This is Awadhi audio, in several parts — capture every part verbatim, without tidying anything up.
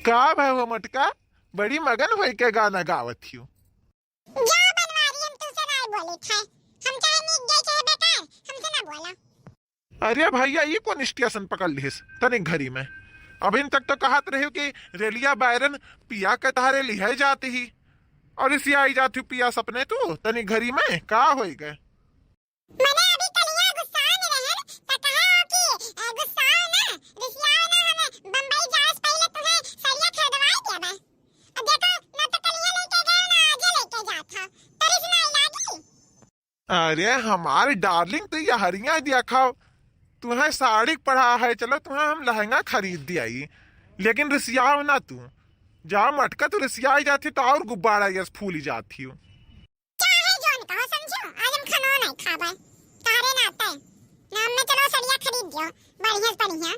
का भय हो मोटका, बड़ी मगन होई के गाना गावत हियो? जा बनवारी, हम तुमसे नाई बोले थे, हम चाहे नीक गए चाहे बेकार, हमसे ना बोला। अरे भैया, ई कौन स्टेशन पकड़ लिहिस तनिक घरी में? अभिन तक तो कहत रहियो कि रेलिया बैरन पिया के तहरे लिहे जाती ही, और इसी आई जाती पिया सपने तू तनिक घरी में, का होई गए? मने अभी कलिया गुस्सा में रहन, त कहा हो कि, अ, गुस्सा ना, रिसिया ना, हमें बम्बई जाए से पहले तुम्हें सरिया खरीदवाई दिया बा। अब देखो, ना तो कलिया लेके गए, ना आजे लेके जात हो, तरिस ना लागी। अरे हमार डार्लिंग, तू ये हरिया दिया खाओ, तुम्हें साड़ी पड़ा है, चलो तुम्हें हम लहंगा खरीद दिया ही, लेकिन रिसियाओ ना तू। जा मटका, तू रिसियाई जाती तो और गुब्बारा यस फूली जाती हो। चाहे जौन कहो समझो, आज हम खानो नहीं खाबे, तारे नाते। ना हमें चलो सड़िया खरीद दियो, बढ़िया से बढ़िया।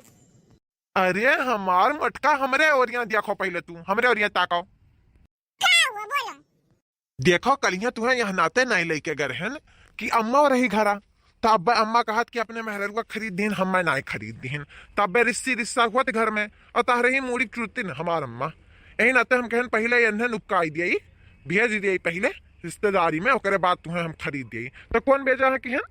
अरे हमार मटका, हमरे ओरिया देखो पहले तू, हमरे ओरिया ताकाओ। का हुआ, बोलो। देखो, कलिया तुहें यह नाते नहीं लेके गए रहन कि अम्मा रही घरा, तो अब्बा अम्मा कहत कि अपने मेहररुआ खरीद दीन, हम मैं नाई खरीद दीन। तब बे रिस्सी रिस्सा हुआ घर में, और तहरे ही मूड़ी चुरती न हमार अम्मा। यही नाते हम कहन पहले इन्हें नुक्काई दिया, भेज दिया पहले रिश्तेदारी में, ओकरे बाद तुहें हम खरीद दिया। तो कौन भेजा है किहन?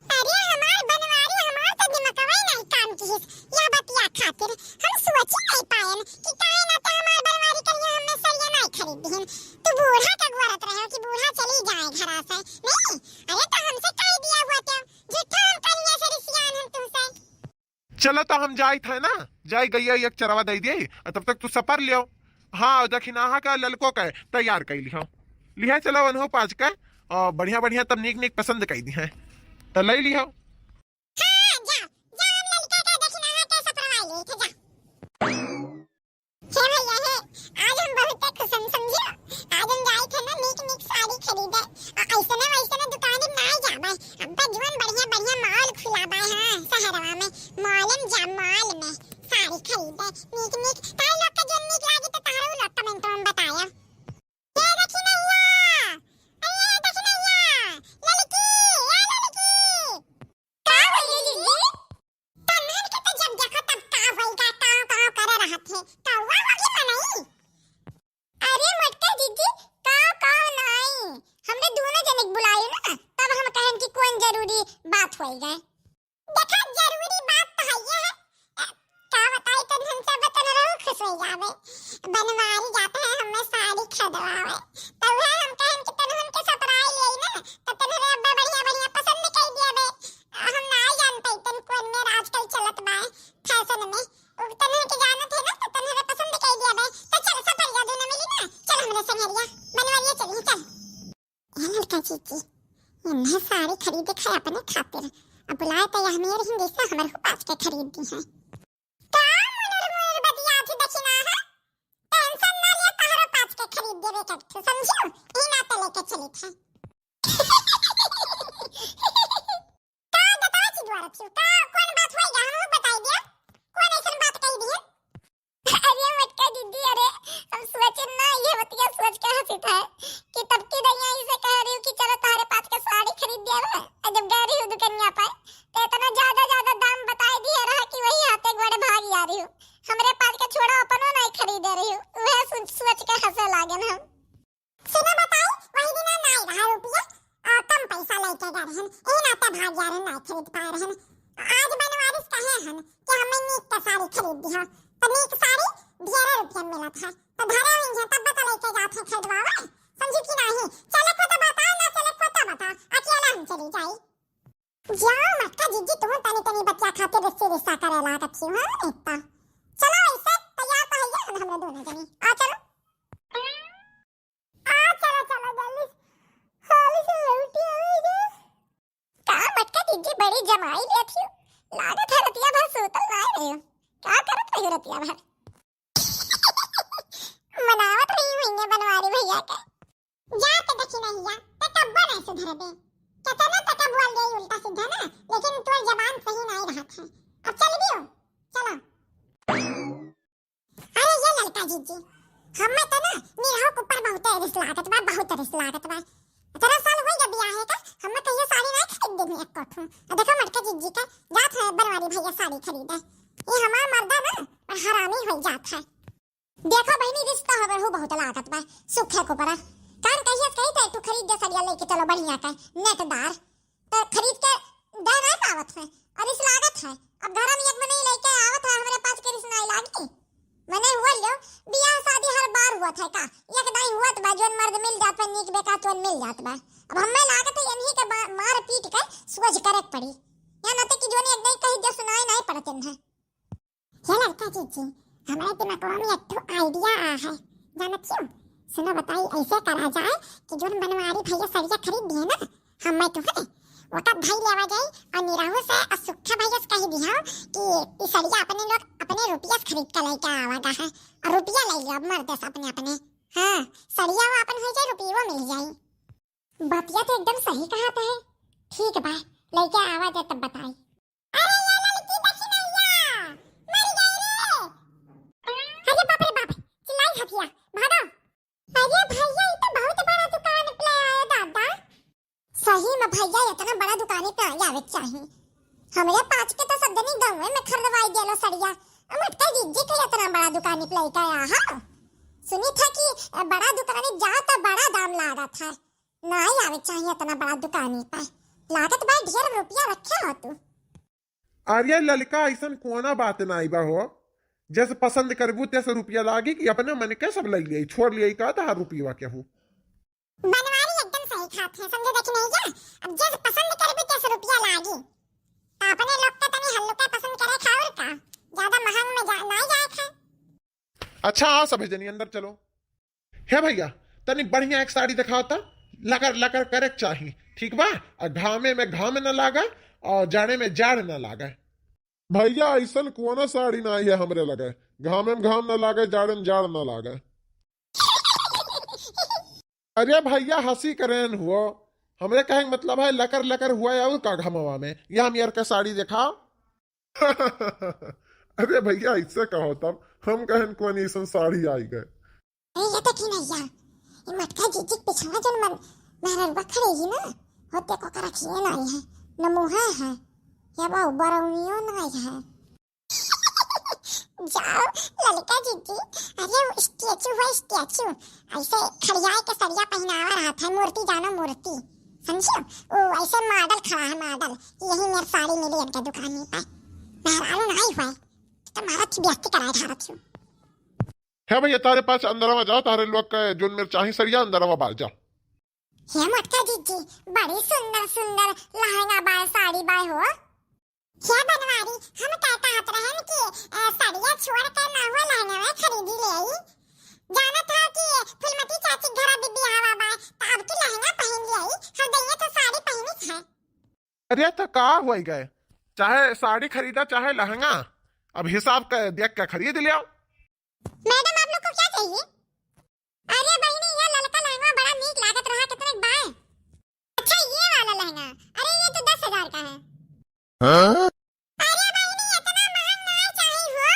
अरे हमार बनवारी, हमार तो दिमगवा ही नहीं काम किहिस। यह बतिया खातिर हम सोची नहीं पायन कि काहे ना तो हमार बनवारी कलिया हमें सरिया नहीं खरीद दिहिन। तू बूढ़ा का गोरत रहे हो कि बूढ़ा चली जाए घरा से। नहीं, अरे तो हमसे कह दिया हुआ तो झूठा हम कलिया से रिसियान हम तुमसे। चलो तो हम जाइत है ना, जाई गैया एक चरवा दे दिए, और तब तक तू सपर लियो। हाँ, दखिनाहा का ललको का तैयार कर लिहो। लिहा चलो वनहो पाँच का, और बढ़िया बढ़िया तब नीक नीक पसंद कर दी है, तो ले लिहो। हाँ, जा, जा हम ललका का दखिनाहा का सपरवा ले, जा। हे भैया हे, आज हम बहुत खुश हन समझियो। आज हम जाइत है ना नीक नीक साड़ी खरीदे। आ, ऐसने वैसने दुकान में ना जाबे। अब तो जीवन बढ़िया बढ़िया मॉल खुला बा, हाँ, शहरवा में। मॉल में जा, मॉल में साड़ी खरीदे। नीक नीक, ताई लोग का जो नीक लागी तो तारो लोग कमेंट में बताया। ये देखी नैया, अरे ये देखी नैया, ललकी, ए ललकी। का भइल जीजी? तन्हन के तो जब देखो तब का होइगा, काव काव करे रहत है। कौवा होगी मनई? अरे मोटका जीजी, काव काव नाई, हमरे दोनों जने के बुलाए ना, तब हम कहन कि कौन जरूरी बात होइगा। देखा, जरूरी बात तो है ये है। अ, का बताई, तन्हन से अब तन्हरो खुश हो जावे। बनवारी जाते हैं हमें साड़ी खरीदवावे। तो वह हम कहन कि तन्हन के सपराई ले ना, तो तन्हरे अब्बा बढ़िया बढ़िया पसंद कर दिया बे। आ, हम ना जानते तन कौन में आजकल चलत बा फैशन में। उ तन्हन के जानत है ना, तो तन्हरे पसंद कर दिया बे। तो चल सपरिया दोनों मिली ना, चल हमरे संगरिया बनवारिया चली, चल। ए ललका जीजी, इन्हें साड़ी खरीदे खाए अपने खातिर, अब बुलाए तो यह मेर हिंदी से हमर हु पाँच के खरीद दी है। का मुनर मुनर बतिया थी दखिनाहा? टेंशन ना लिया, तहरो पाँच के खरीद देबे करथु, समझियो? ई ना तो लेके चली थे। का बताओ चिदवा रखियो, का कौन बात होइगा, हम बताई दिया। कौन ऐसन बात कही दिए? अरे मोटका दीदी, अरे हम सोचे ना, ये बतिया सोच के हंसी था कि तब की दैया इसे कह रही हूँ कि चलो तुम्हारे पास के साड़ी खरीद दिया ना। और जब गए रही हूँ दुकनिया पर, तो इतना ज्यादा ज्यादा दाम बताई दिया रहा कि वही हाथे गोड़े भाग जा रही हूँ। हमरे पास के छोड़ा, अपनो नहीं खरीदे रही हूँ। वह सोच सोच के हंसे लागन हम। सुनो बताई, वही दिन ना आए रहा रुपया, आ, कम पैसा लेके गए रहन, ए नाते भाग गया रहन, नहीं खरीद पाए रहन। आज बनवारिस कहे हन कि हमें नीक का साड़ी खरीद दिहा, तो नीक साड़ी ढेरे रुपया में मिलत है, तो धरे हुई है, तब तो लेके जात है खरीदवावे, समझू कि नहीं? चले को तो बताओ, ना चले को तो बताओ, अकेला हम चली जाई। जाओ मटका जीजी, तुम तनी तनी बच्चा खातिर रिस्सी रिस्सा करे लागत छी, हाँ, इतना। चलो ऐसे तैयार तो है हम, हमरे दोनों जनी, आ चलो। आ, चलो, चलो, जल्दी से, हाली से लौटी आवे जे। का मटका दीदी बड़ी जमाई लेत हियो? लागत है रतिया भर सूतल ना रहे हो। का करत रही रतिया भर? मनावत रही हुई है बनवारी भैया के। जा के देखी नहीं या, ते कब्बो नहीं सुधरबे। केतना तक बोल दे उल्टा सीधा ना, लेकिन तोर जबान सही नहीं रहत है। अब चल भी हो, चलो। अरे ये ललका जीजी, हमें तो ना निरहू के ऊपर बहुत रिस लागत बा, बहुत रिस लागत बा। इतना साल हो गया बियाह है का, हमें कहियो साड़ी नहीं खरीद देनी एक कोठू। आ देखो मटका जीजी का जात है बनवारी भैया साड़ी खरीदे। ये हमार मर्दा ना और हरामी हो जात है। देखो बहिनी, रिस तो हबर हूँ बहुत लागत बा, सुखे को परा। कान कहियस कही तो एक ठो खरीद दे सड़िया लेके चलो बढ़िया का, नेटदार। तो खरीद के दे नहीं पावत है, और रिस लागत है। अब घर में एक मने लेके आवत है, हमरे पास के रिस नहीं लागी। मने हुआ लो, बियाह शादी हर बार हुआ था का? एक दाई हुआ तो बा, जोन मर्द मिल जात बा, नीक बेका तोन मिल जात बा। अब हमें लागत है, इन्हीं के बा-, मार पीट के सोझ करे के पड़ी। यहाँ ना तो कि जोन एक दाई कही जो सुनाई नहीं पड़ते हैं। हे ललका जीजी, हमरे दिमागवा में एक ठो idea आ है, जानत हो? सुनो बताई, ऐसे करा जाए कि जोन बनवारी भैया सड़िया खरीद दिए ना, हमें तो है, ओका धई लेवा जाई और निरहू से और सुखा भैया से कही दिया कि ई सड़िया अपने लोग अपने रुपया से खरीद के लेके आवा गा है, और रुपया ले लियो अब मर्दे से अपने अपने। हाँ, सड़िया वो अपन हो जाए, रुपया वो मिल जाई। बतिया तो एकदम सही कहत है। ठीक बा, लइके आवा दे तब बताई। अरे ये ललकी दखिनैया, मर गई रे। अरे बाप रे बाप, चिल्लाई हथिया, भागो। अरे भैया, ये तो बहुत बड़ा दुकान पे आया दादा। सही में भैया, इतना बड़ा दुकानी पे आ जावे के चाही। हमरे पाँच के तो सब जनी गाँव में खरीदवाई देलो सड़िया। अब मटका जीजी के इतना बड़ा दुकानी पे लेके आया है। सुनी था कि बड़ा दुकानी जा तो बड़ा दाम लागत है। नाई आवे चाहिए इतना बड़ा दुकानी पे। लागत बा ढेर रुपया रखे हो तू। अरे ललका, ऐसन कोनो बात नाई बा हो। जैसे पसंद करबू तैसे रुपया लागी कि अपने मन के सब ले लिए, छोड़ लिए का तहार रुपया केहू। बनवारी एकदम सही खात है, समझे देखी नहीं क्या? अब जैसे पसंद करबू तैसे रुपया लागी। तो अपने लोग के तनी हल्लुका पसंद करे खाउर का, ज्यादा महंग में जा, नाई जाए खा। अच्छा, आओ सभे जनी अंदर चलो। हे भैया, तनी बढ़िया एक साड़ी दिखाओ त, लकर लकर करे के चाही, ठीक बा? आ घामे में घाम न लागे और जाड़े में जाड़ न लागे। भैया, ऐसन कोनो साड़ी नाई है हमरे लगे, घामे में घाम न लागे, जाड़े में जाड़ न लागे। अरे भैया, हंसी करेन हुआ, हमरे कहे के मतलब है लकर लकर हुआ है और का घमवा में, या हम यार का साड़ी दिखाओ। अरे भैया, ऐसे कहो तब, हम कहन कोनी ऐसन साड़ी आई गए। अरे ये देखी नैया, ये मटका जीजी के पिछवा जन मन मेहररुआ खड़े ही ना, हो देखो का रखिए नाई है, न मुँह है, या बाऊ बरौनियो नाई है। जाओ ललका जीजी, अरे वो statue है statue, ऐसे खड़ियाए के सरिया पहनावा रहत है, मूर्ति जानो मूर्ति, समझियो? वो ऐसे model खड़ा है model, कि यही मेरे साड़ी मिली इनके दुकानी पे। मेहरारू नाई हुए, तो मारा थी बेइज्जती कराए धारत हूँ। है भैया, तारे पास अंदरवा जाओ, तारे लोग के जोन मेरे चाही सरिया अंदरवा बार जाओ। हे मोटका जीजी, बड़ी सुंदर सुंदर लहंगा बाय, साड़ी बाय हो। हे बनवारी, हम कहता हत रहन कि, अ, सड़िया छोड़ के ना हुआ लहंगा में खरीदी ले आई। जानत हो कि फुलमती चाची के घरा भी बियाहवा बा, त अब की लहंगा पहन ले आई, हम दइये तो साड़ी पहनी है। अरे तो का हुई गए, चाहे साड़ी खरीदा चाहे लहंगा, अब हिसाब के देख के खरीद लियो। मैडम, आप लोग को क्या चाहिए? अरे बहिनी, ये ललका लहंगा बड़ा नीक लागत रहा, कितने के बाय? अच्छा, ये वाला लहंगा, अरे ये तो दस हजार का है। हाँ? अरे बहिनी, इतना महंग नाई चाहिए हो,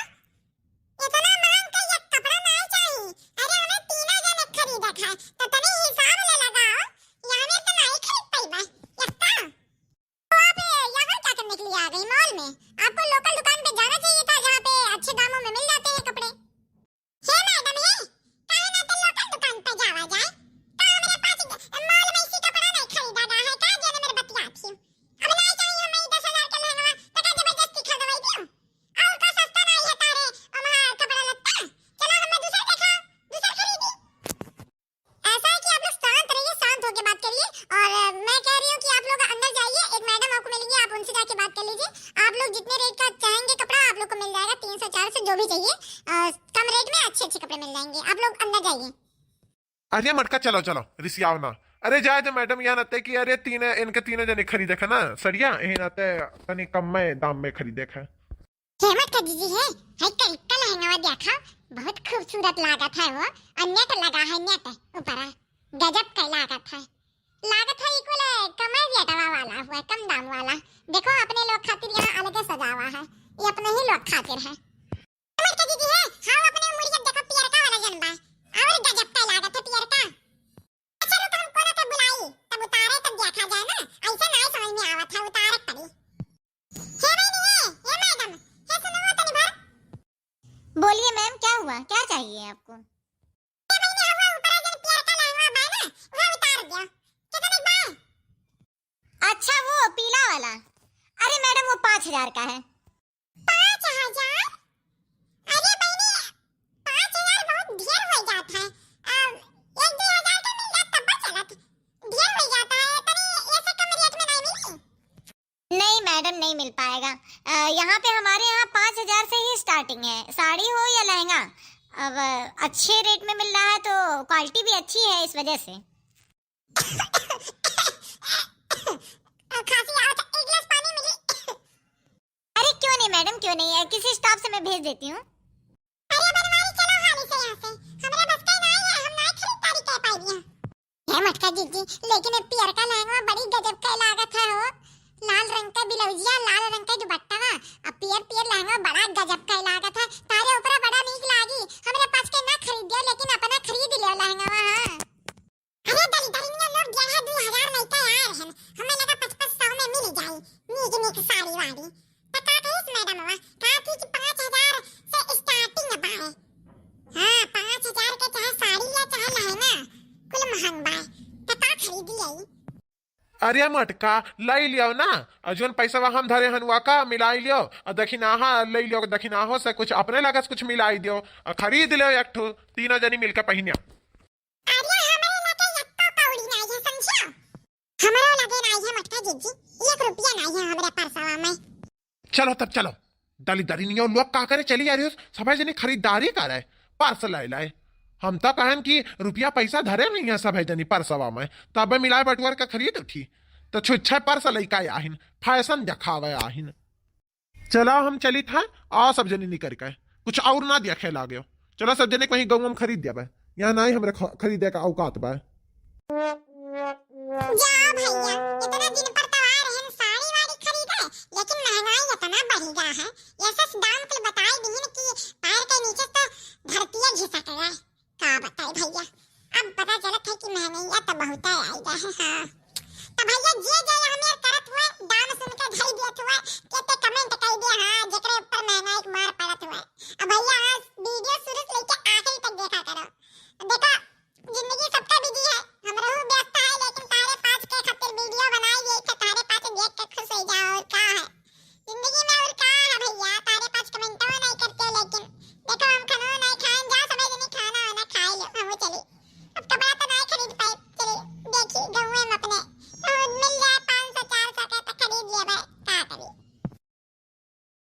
इतना महंग का ये कपड़ा नाई चाहिए। अरे हमें तीनों जने खरीदे खाए, तो तनी हिसाब ले लगाओ, यहाँ में तो नाई खरीद पाई बा, इतना। तो आप यहाँ क्या करने के लिए आ गई मॉल में? आपको लोकल दुकान पे जाना चाहिए था, जहाँ पे अच्छे दामों में मिल जाते हैं कपड़े। हे मैडम, हे, काहे ना तो लोकल दुकान पे जावा जाए? तो हमरे पास ग-, मॉल में इसी कपड़ा नहीं खरीदा गया है, का जेने मेरे बतिया थी? अब नहीं चाहिए हमें दस हजार का लहंगा, तो का जबरदस्ती खरीदवाई दियो? और का सस्ता नहीं है तारे, हमारा कपड़ा लत्ता? चलो हमें दूसर देखा, दूसर खरीदी। ऐसा है कि आप लोग शांत रहिए, शांत होके बात करिए। और, अ, मैं कह रही हूँ कि आप लोग अंदर जाइए, एक मैडम आपको मिलेंगी, आप उनसे जाके बात कर लीजिए। आप लोग जितने रेट का चाहेंगे कपड़ा, आप लोग को मिल जाएगा, तीन सौ, चार सौ, जो भी चाहिए, अ, कम रेट में अच्छे अच्छे कपड़े मिल जाएंगे। आप लोग अंदर जाइए। अरे मटका, चलो चलो, रिसियाओ ना। अरे जाए दे मैडम, यहाँ नाते कि अरे तीन, इनके तीनों जने खरीदे खे ना सड़िया, यही नाते तनी कम में दाम में खरीदे खे। हे मटका जीजी हे, हाय करिक्का लहंगावा देखा, बहुत खूबसूरत लागत है वो, और net लगा है net ऊपरा, गजब का लागत है, लागत है ई कुल कम रेटवा वाला हुआ, कम दाम वाला। देखो अपने लोग खातिर यहाँ अलगे सजावा है, ये अपने ही लोग खातिर है। मटका जीजी हे, हाँ अपने मुड़िया देखो पियरका वाला जन बा, और गजब का लागत है पियरका। अच्छा रुक, हम कोनो के बुलाई, तब उतारे तब देखा जाए ना, ऐसे नाई समझ में आवत है, उतारे के पड़ी। हे बहिनी, हे, हे मैडम, हे सुनो तनी भर। बोलिए मैम, क्या हुआ, क्या चाहिए? आपको। ए बहिनी, हवा ऊपर जन पियर का लहंगा बा ना, वह उतार दिया। कितने बा? अच्छा, वो पीला वाला। अरे मैडम, वो पाँच हजार का है। पाँच हजार? अरे बहिनी, पाँच हजार बहुत ढेर हो जात है। आ, एक दो हजार का मिल जात तब चलत। ढेर हो जाता है, तनी ऐसे कम रेट में नहीं मिली? नहीं मैडम, नहीं मिल पाएगा। अ, यहाँ पे हमारे यहाँ पाँच हजार से ही स्टार्टिंग है, साड़ी हो या लहंगा। अब अच्छे रेट में मिल रहा है तो क्वालिटी भी अच्छी है इस वजह से। खांसी आवत है, एक गिलास पानी मिली? अरे क्यों नहीं मैडम, क्यों नहीं है, किसी स्टाफ से मैं भेज देती हूँ। अरे बनवारी, चलो हाली से यहाँ से, हमरा बस का नाई है, हम नाई खरीदारी कर पाई। हे मटका जीजी, लेकिन ये पियर का लहंगा बड़ी गजब का लागत है हो। लाल रंग का ब्लाउजिया, लाल रंग का दुपट्टा ना, अब पियर पियर लहंगा बड़ा गजब का लागत है। तारे ऊपर बड़ा नीक लागी, हमरे पास के ना खरीदियो, लेकिन अपना खरीद लियो लहंगा। हाँ। अरे दरी दरिनिया लोग, ग्यारह दो हजार लइके आ रहन, हमें लगा पच पच सौ में मिल जाई नीक नीक साड़ी वाड़ी। त का कहिस मैडमवा, का थी कि पाँच हजार से स्टार्टिंग बाय। हाँ, पाँच हजार के चाहे साड़ी या चाहे लहंगा, कुल महंग बाय। त का खरीदी आई? अरे मटका, लई लियो ना, और जोन पैसवा हम धरे हन, वा का मिलाई लियो, और दखिनाहा लई लियो, दखिनाहो से कुछ अपने लगे से कुछ मिलाई दियो, और खरीद लियो एक ठो, तीनों जनी मिलके पहिनिया। अरे, हमरे लगे यत्तो कौड़ी नाई है, समझियो? हमरो लगे नाई है, मटका जीजी, एक रुपया नाई है हमरे परसवा में। चलो तब चलो, दली दरिनियो लोग का करे, चली आ रही हो, सबै जनी खरीदारी करे, पर्स लाए लाए। हम तो कहन कि रुपया पैसा धरे नहीं है सबै जनी परसवा में, तब मिलाए बटुअर के खरीद उठी। तो छुच्छे पर्स लइका आहिन, फैशन देखावे आहिन। चला हम चलित है, आ सब जने निकर के, कुछ और ना देखे लाग्यो। चला सब जने कहीं गहूम खरीद देबे, यहाँ नाई हमरे ख-, खरीदे का औकात बा। जा भैया, इतना दिन पर तो आ रहे हैं साड़ी वाड़ी खरीदे, लेकिन महंगाई इतना बढ़ गया है। ऐसे दाम कुल बताई दीन कि पैर के नीचे तो धरतिया घिसक गए। का बताई भैया, अब पता चलत है कि महंगाइया तो बहुत आई गया है। हाँ, तो भैया जे जे हमें करत हुए, दाम सुन के धई देत हुए,